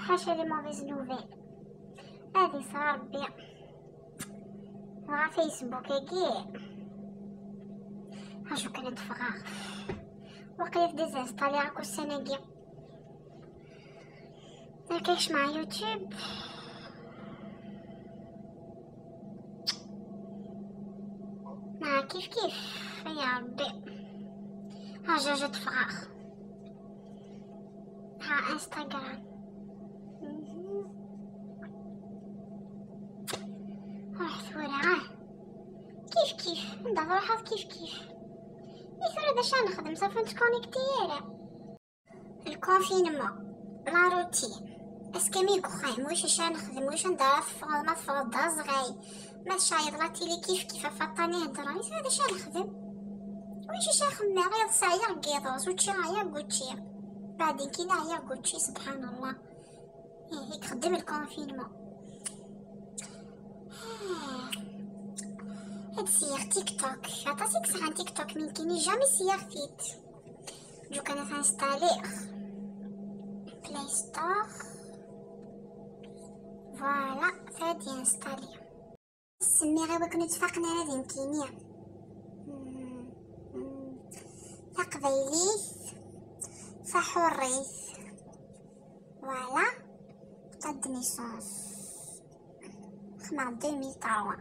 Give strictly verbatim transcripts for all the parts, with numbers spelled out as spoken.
حاشا les mauvaises nouvelles. هذه صار ربي. Dɣa Facebook-agi. Aju kan ad ffɣeɣ. Waqila désinstallé akk ussan-agi. Akka kecmeɣ YouTube. Ah, kif kif. Ay Rebbi. Aju ad ffɣeɣ. Ha, Instagram. Mhm. Ruḥ tura, ah. Kif kif. Anda truḥeḍ kif kif. I tura d acu ara nexdem, safi ur nettconnecté ara. Le confinement, la routine. Ass kamel deg uxxam, wic acu ara nexdem, wic anda ara teffɣeḍ, ma teffɣeḍ d azɣay, ma tceɛleḍ la télé kif kif, ɣef waṭṭan i heddreɣ, i tura d acu ara nexdem? Wic acu ara xemmeɣ, iḍes ɛyiɣ deg yiḍes, učči ɛyiɣ deg učči. Baɛdin kini ɛyiɣ deg učči, subḥan Allah. Ih, i ixeddem le confinement. Ad sɛiɣ TikTok. Aṭas i yesɛan TikTok, mais nekkini jamais sɛiɣ-t. Aju kan ad t-installiɣ. Play Store. Voilà, ad t-installiɣ. Semmiɣ i wakken ur ttfaqen ara d nekkini. Mm, mm. Taqbaylit, taḥurrit. Voilà. Carte de naissance. Xedmeɣ deux mille trois.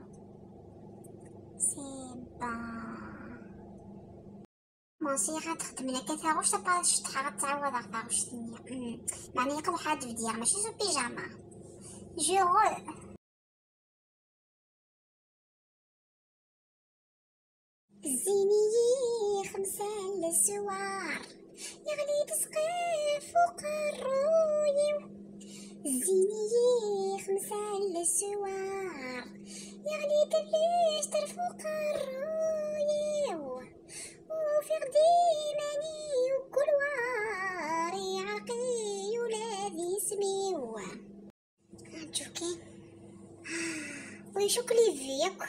C'est bon. Commencé ad xedmen akka taɣect, apa ceṭṭḥeɣ ad ttɛawadeɣ taɣect-nni. Mm. Meɛna yeqbeḥ ad bdiɣ, mačči s upijama. Je re- Zzin-iyi xemsa n leswar, yeɣli-d ssqef uqerruy-iw. Zzin-iyi xemsa n leswar, yeɣli-d llister f uqerruy-iw. Ufiɣ-d iman-iw deg ulwar, iɛreq-iyi ula d isem-iw. Aǧuki. Ulac akk les vues yakk.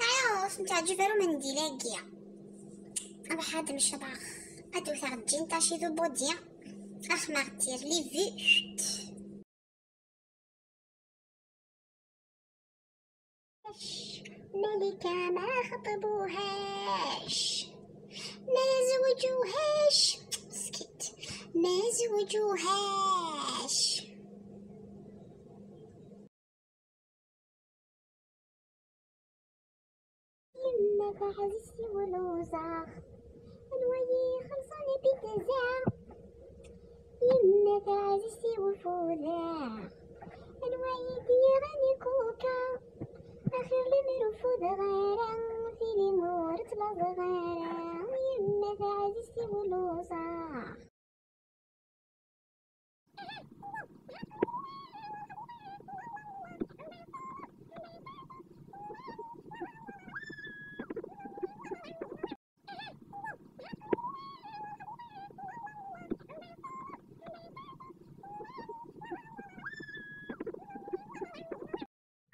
Ɛiɣ, ur ten-teɛǧib ara umendil-agi. Ruḥ ad mecḍeɣ. Ad wteɣ ǧin taci d ubudi. Ax ma ɣtir les vues. Malika ma xeṭbuhac, ma zewǧuhac, sket, ma zewǧuhac. Yemma taɛzizt-iw luẓeɣ, anwa i ixelṣen i pizza? Yemma taɛzizt-iw ufudeɣ, anwa i d-yerran i kuka? Axir lemmer ur fudeɣ ara, tili ur ttlaẓeɣ ara. Yemma taɛzizt-iw luẓeɣ.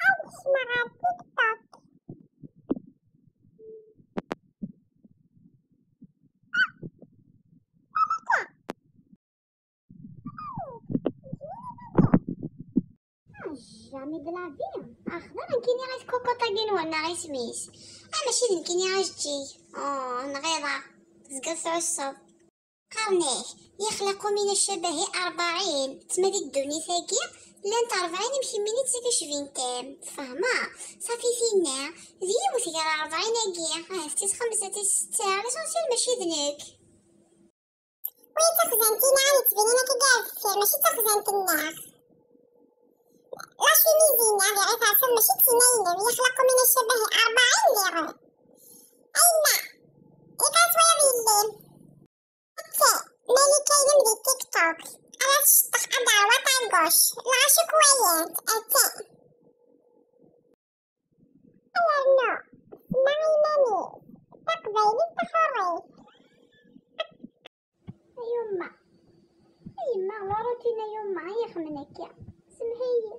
Ad kecmeɣ ɣer TikTok. Jamais de la vie. Ax, d acu nekkini ɣef kukuṭ-agi-nwen neɣ isem-is? Ah, mačči d nekkini ara yeččen. Oh, nɣiḍ-aɣ. Tezgiḍ tɛusseḍ. Qqaren-ak, يخلق من الشبه أربعين. Tma di ddunit-agi, llant rebɛin imkemmin i d tikecbint-am. Tfehmeḍ? Ṣafi tinna, d yiwet gar rebɛin-agi. Ahat tis xemsa, tis setta, l'essentiel mačči d nekk. Wi d taxzant-ina ara yettbinin akka gar deffir, mačči d taxzant-nneɣ. La chemise-ina di ɣif ɛṣir mačči d tin-inu, يخلق من الشبه أربعين. Lliɣ. A yemma, iga twayeḍ yelli. Akka, Malika yelm di TikTok. Ala tceṭṭex ad d-terwaṭ à gauche. Lɣaci kwayent, akka. Yernu, semma iman-is, taqbaylit taḥurrit. A yemma, a yemma, la routine a yemma, ay ixemmen akka. Semmeḥ-iyi.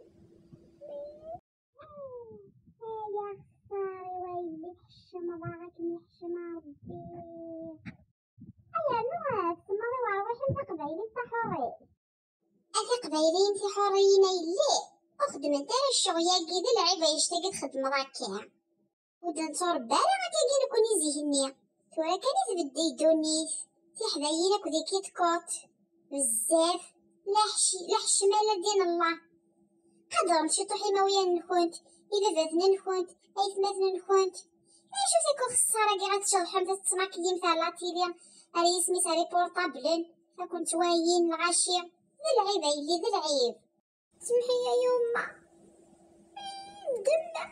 Ay axessar-iw, ay yelli tḥeccmeḍ-aɣ akken yeḥcem Rebbi. Ay yernu, tsemmaḍ i werwiḥ-im taqbaylit taḥurrit. A tiqbaylit Layliyin tiḥuriyin a yelli, ur xeddment ara ccɣel-agi, d lɛib ayect-agi txeddmeḍ akka. Ur d-netturebba ara akkagi nekkni zik-nni. Tura kan i tbeddel ddunit, tiḥdayin akked ikitkuṭ, bezzaf, la ḥci-, la ḥecma la din Allah. Qadrem ciṭuḥ imawlan-nkent, ibabaten-nkent, aytmaten-nkent. Acu-t akk uxeṣṣar-agi ad tceḍḥem, ad tettmakeyyem ar la télé, ar yisem-is, ar iportablen, ad kent-wayin lɣaci. D lɛib a yelli, d lɛib. Semḥ-iyi a yuma. Ddem.